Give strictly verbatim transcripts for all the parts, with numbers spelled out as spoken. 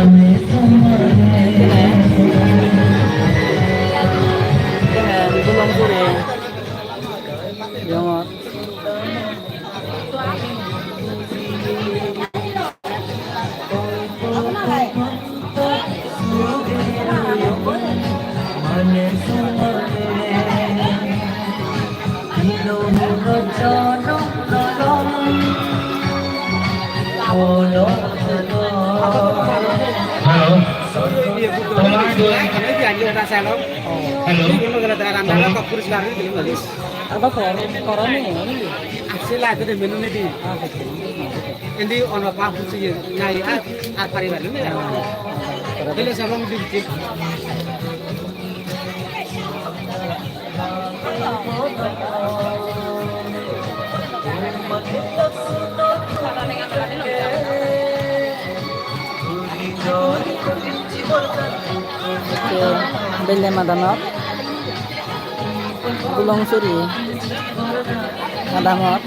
Hello. Hello. Indi ono pa pusi ye ngai a a paribar ne. Bele sabong di di. Belle madanot. Bulong suri adamot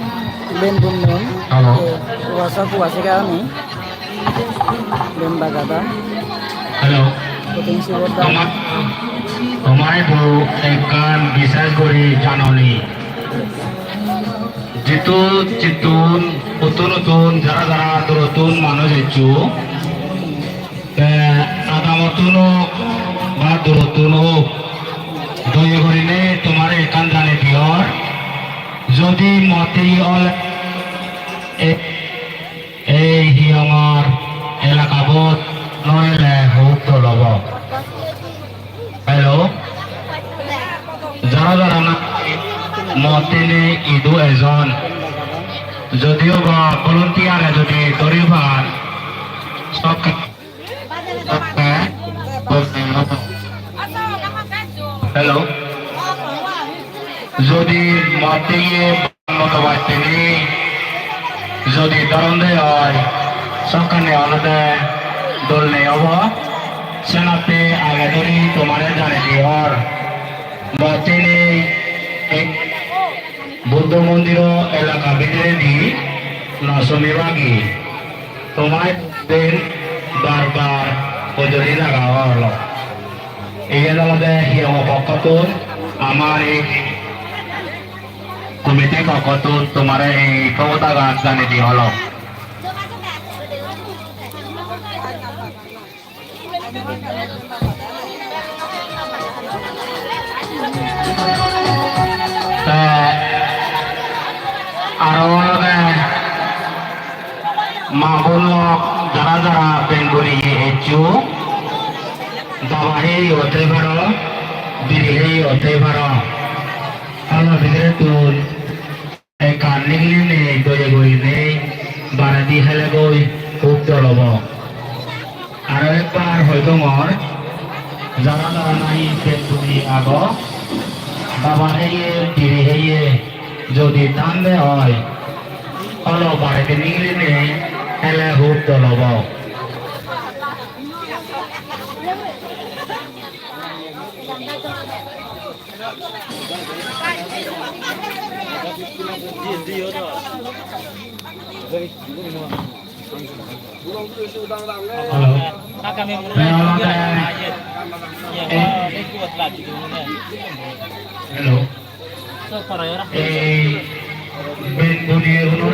ben bundon. Hello. Te uwasa puwa siga ani ben bagadon. Hello. Puting sibor da. Toma-, tomare bo ekkan bisas guri janoni. Jitu jittun, uttun uttun, jara jara durotun manuj ecchu. Te adamottun ok ba durottun ok, doye gurinei tomare ekkan janei diyor, jodi motte ole e-, ei hiyongor elakabot no ele hub dol obo. Hello? Jara jara na motte nei idu ejon. Jodio ba volunteer-e jodi dori pan, sok Hello. Jodi motte ye moto batteni jodi doron de oi, sokkene olode dol nei obo. Senatte age dori tomare janei di or. Motte nei ek Buddho mondiro elaka bidiredi no somibagi, tomare den bar bar hojoli laga olo. Iyen olode hiyongo pokkottun, amar ei committee pokkottun tomare ei pogodagan janei di olo. Te aro olode ma bon lok jara jara Bengali eccho, daba heyo te paro, biri heyo te paro. Alo bidirettun ekkan nigilinei doye gurinei baredi helegoi hub dol obo. Aro ekbar hoi dongor, jara jara nahi Bengali ago, daba heye, biri heye, jodi than de oi, olo baredi nigilinei hele hub dol obo. Hello. Te olode, eh, hello. Eh, Bengali gunore.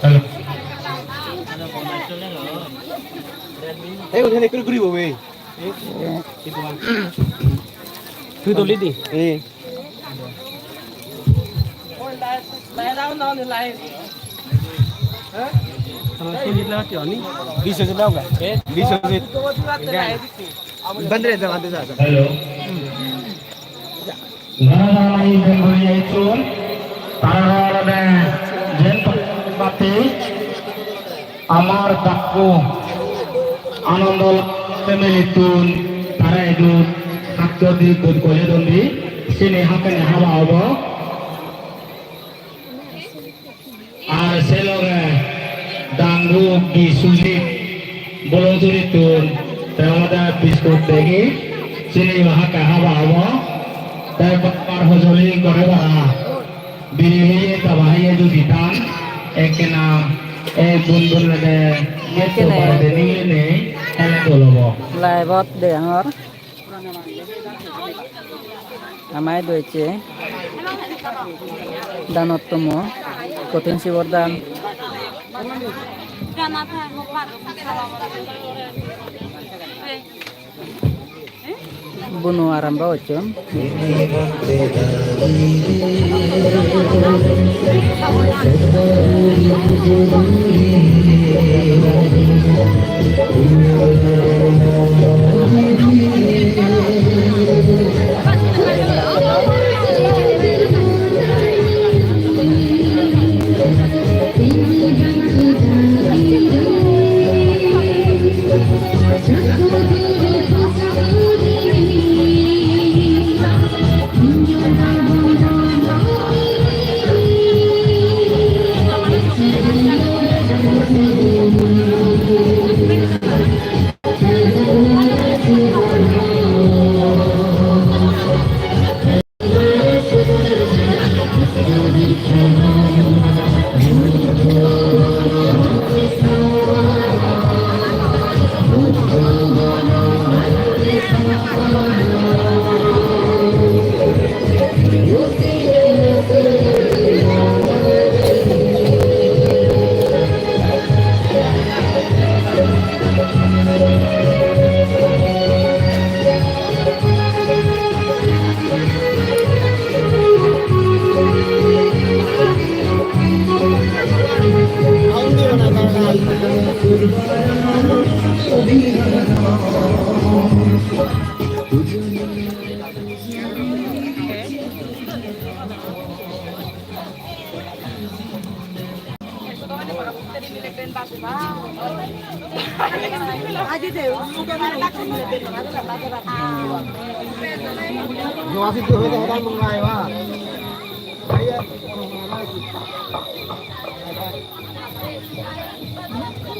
Hello. Ei, uthai ekku ghuribo be. Tui doli di. Eh. Biswajit lagao ga? Biswajit. Bandre da, bandre da. Hello. Jara jara nahi Bengali ecchon, tarare olode jen batti amar dakku Anando family-tun tara idu hakko di dun gole dondi, sini hakkene haba obo. Ar se loge dangu Biswajit Bolongturittun te olode biskut degi, sini hakke haba obo. Te bar hojoli gore para. Biri biri taba heye judi tan, ekkena ek bun bun lage getto. Ekkene barede niye nei, hele dol obo. Live-ot degongor. Ama idu ecche danottomo, kothin sibor dan. Bunu arombo gocchon.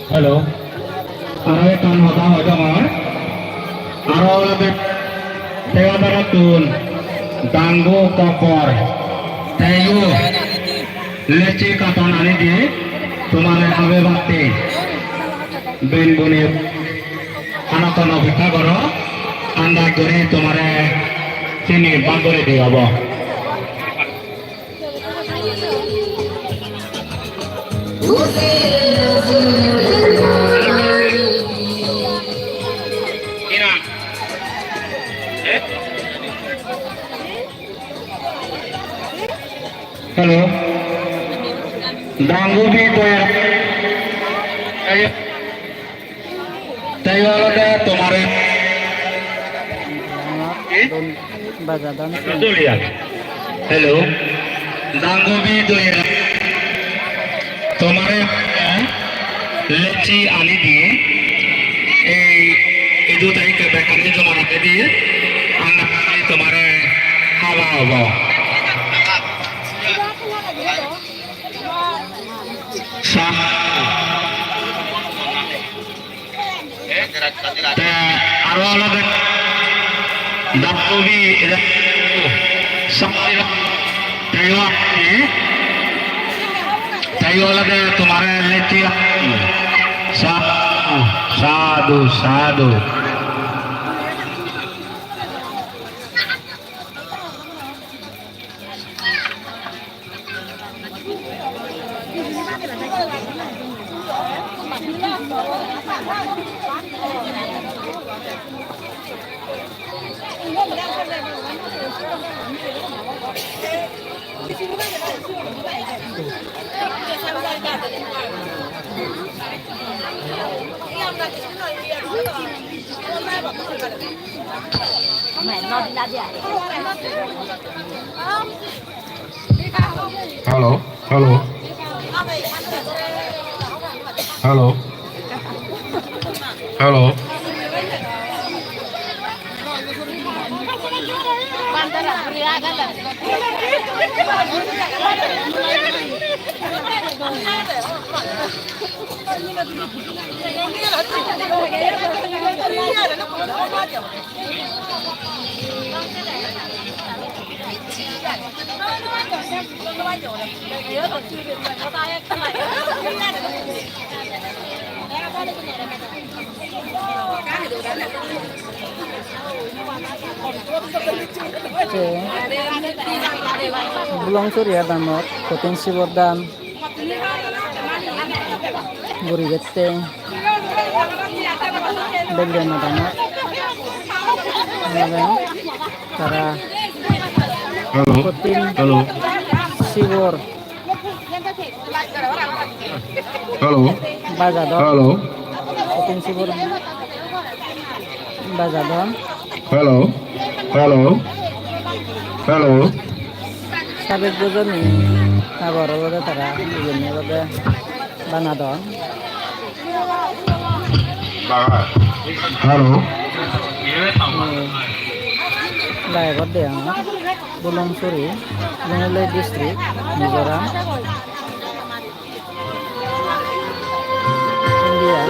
Hello. Aro ekkan hoda hoi dongor. Aro olode Tewadarattun Dangu Kokor. Teyo lechi katon ani di tumare habe batte. Ben boni anottun opekka goro. Andaj guri tumare sini bag guri di obo. Hello. Dangubi Doyar. Te olode tomare. Baja don. Hello. Dangubi Doyar. Tomare, eh, lechi ani di. Ei idu tai ke bekkani joma rakhe di. Anda tomare haba obo. Sa. Te aro olode Dangubi, ede, sa-, teyo, eh? Teyo olode tomare lechi, sa-, sadhu, sadhu. Hello, hello. Hello. Hello. Te Bulong Suri adamot Kothin Sibor dan guri gette. Beldiya madanot. Tara Hello. Kothin Hello. Sibor Hello. Bajadon. Hello. Kothin Sibor bajadon. Hello. Hello. Hello. Sabek bojoni habor olode tara iyeni olode banadon. Hello. Live-ot degong. Bulong Suri, Lunglei District, Mizoram, India.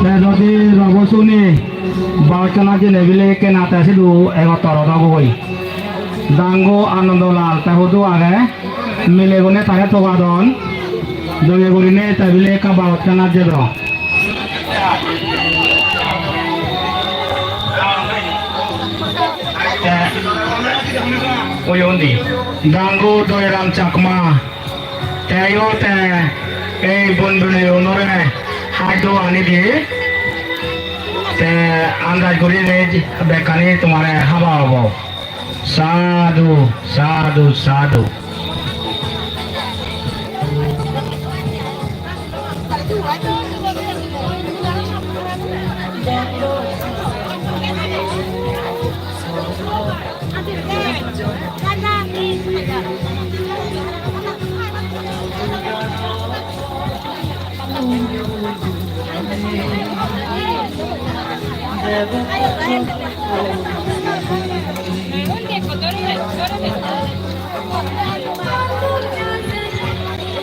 Te jodi robo suni, babottana jene bile ekkena te sidu egottor odok goi. Dangu Anandolal te hudu age, milegune tare togadon, doye gurine te bile ekka babottana jedo. Te, oi undi, Dangu Doyaram Chakma. Te iyot te ei bonboneyunore haddo ani di, te andaj gurinei bekkani tomare haba obo. Sadhu, sadhu, sadhu.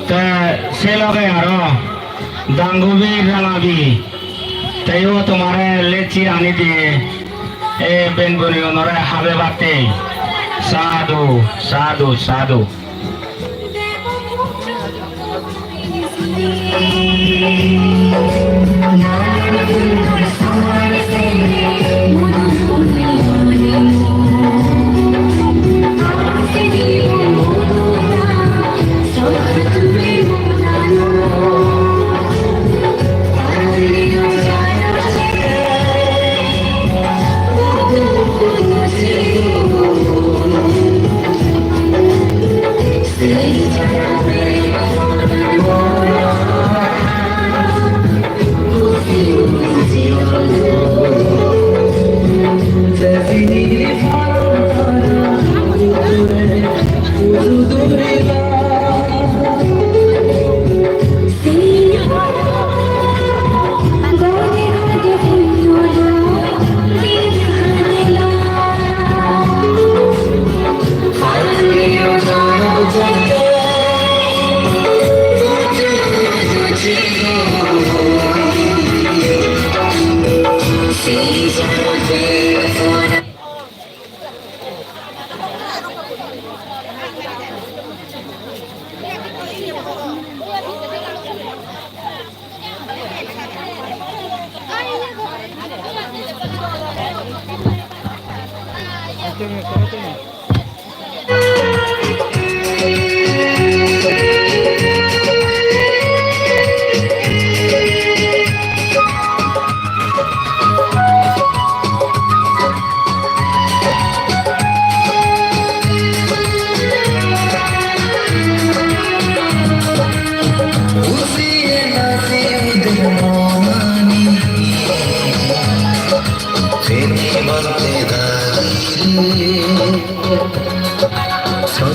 Te se loge aro Dangubi Rangabi, teyo tomare lecchi ani diye, e benbuniyunore habebatte. Sadhu, sadhu, sadhu.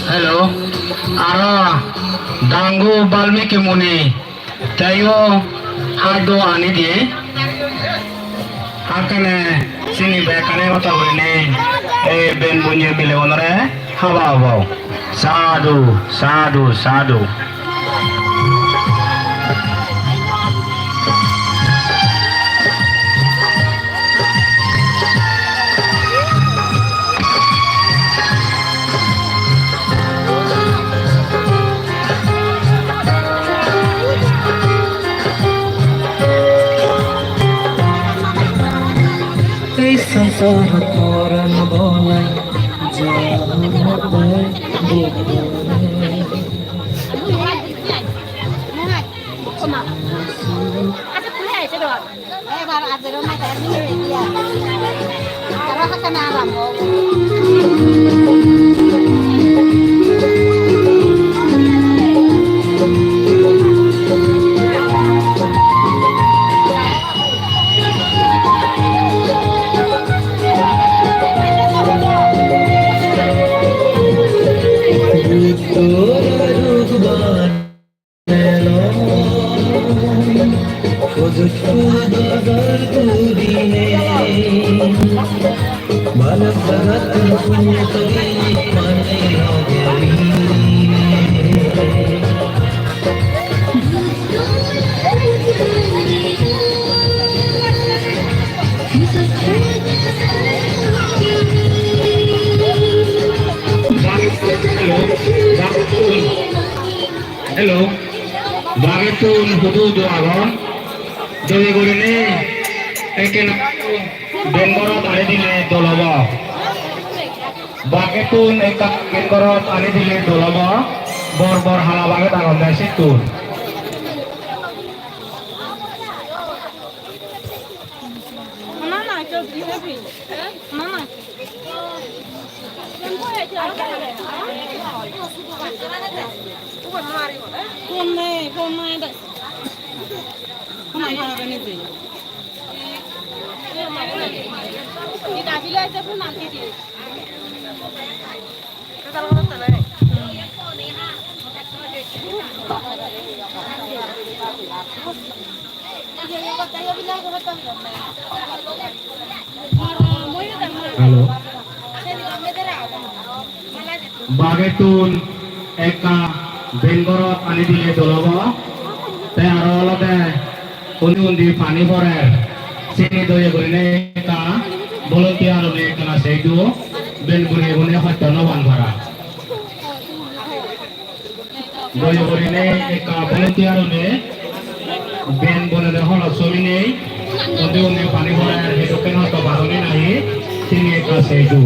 Hello, aro Dangu Balmiki Muni. Teyo haddo ani di. Hakkene sini bekkani hoto gurinei ei ben bunye milegunore haba obo. Sadhu, sadhu, sadhu. Ei songsarot poran bonai jagate bhogore. Ebar ajero nahi, aro hakkana arambo obo. Hello, bagettun hudu hudu agon? Doye gurinei ekkena bengorot ani dile dol obo. Bagettun ekka bengorot ani dile dol obo. Bor bor hala baget agon de sittun. Hello. Bagettun ekka bengorot ani dile dol obo. Te aro olode undi undi pani porer. Sini doye gurinei ekka volunteer une ekkana sei do. Ben guri gune hosto no ban para. Doye gurinei ekka volunteer une ben bonede holot sominei, undi undi pani porer, hedokken hosto baroni nahi, sini ekka sei do.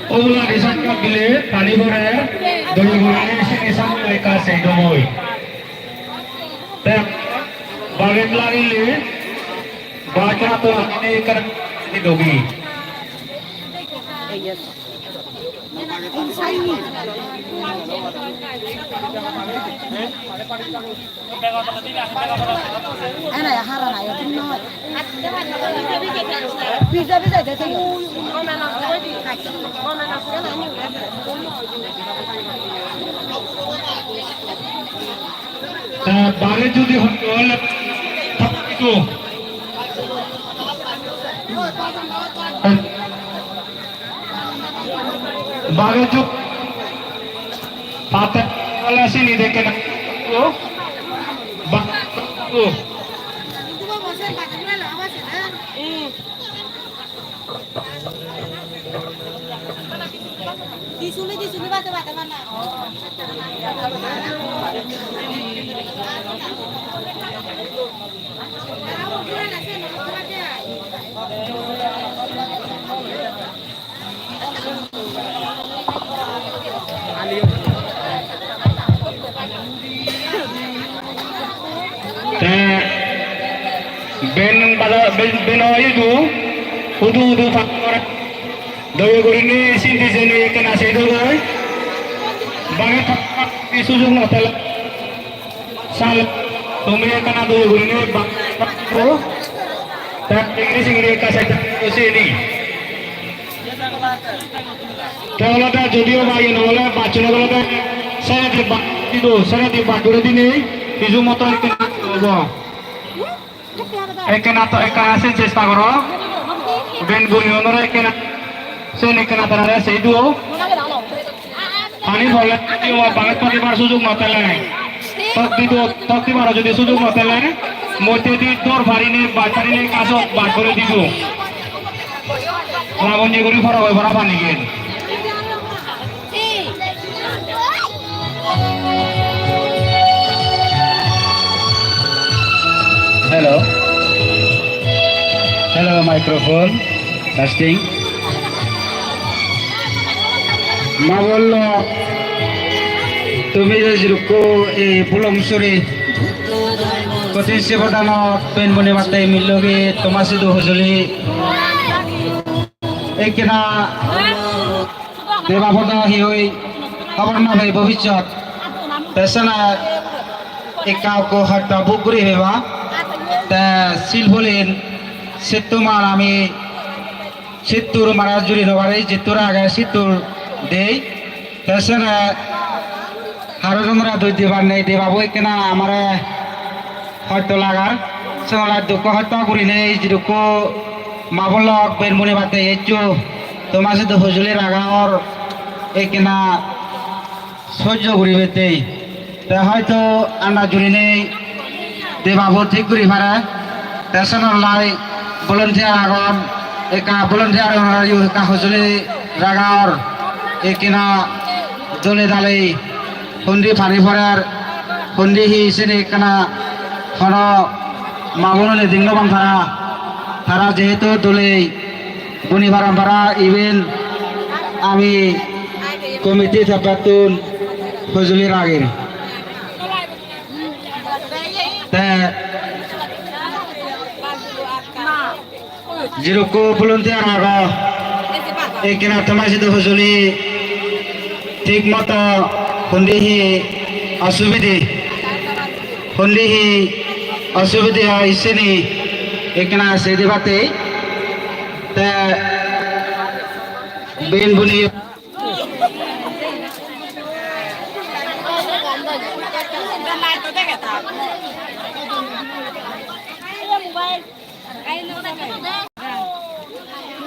Obola research gile pani pore, doi gurine sini samne ekka sei dogoi. Te bagen lagile, bacha to ani ekka ni dogi. Ana ya hara na yo tinno. Pizza pizza de te yo. Eh, bare jodi hoy, hole to. Bage juk. Pate wala sini deke na. Ba. Disuli, disuli, bate, bate, bate. Eh, ben bada-, ben, ben o idu, hudu hudu pagore. Doye gurinei sindi jeni ekkena sei dogoi. Bage pagore sujug no tele. Sal, tumi ekkena doye gurinei ba-, ta ingri singri ekka side sini. Te olode jodio ba iyen olode bacchunot olode seredi bad dido, seredi bad guri dinei hiju moto ekkena obo. Ekkena to, ekkena sen chesta goro. Ben buni onore ekkena sen ekkena tarare sei duo. Pani pole, banget padibar sujug no tele. Tok dido, tok dibaro jodi sujug no tele, moddedi dor parinei, baj parinei, kasot baj guri dido. Labonye guri pora goi para pani gel. Hello. Hello, microphone. Testing. Ma bon lok, tumi je jidukko ei Pulungsuri Kothin Sibor Danot ben bunibatte millogi toma sidu hojoli ekkena deba podo hi oi hobor no pei bobissot. Te sene ekka ekko hosto bhog guri peba. Te sil polin sitto mar ami sittur mara juri no pari, jittur age sittur dei. Te sene haro jonore doj dibar nei, debabo ekkena amare hosto lagar. Senolai dukko hosto gurinei jidukko ma bon lok ben bunibatte eccho, toma sidu hojoli ragor ekkena sojjo guribatte. Te hoito anda jurinei debabo thik guri pare. Te senolai volunteer agon, ekka volunteer agon, ekka hojoli ragor, ekkena dole dale hundi pani porer, hundi hi sini ekkena hono ma bonune ding no pang tara. Tara jehetu dole buni paron para, iben ami committee toppattun hojoli ragir. Te jidukko volunteer ago, ekkena toma sidu hojoli thik moto hundi hi osubide, hundi hi osubide oi sini ekkena sei dibatte. Te ben buni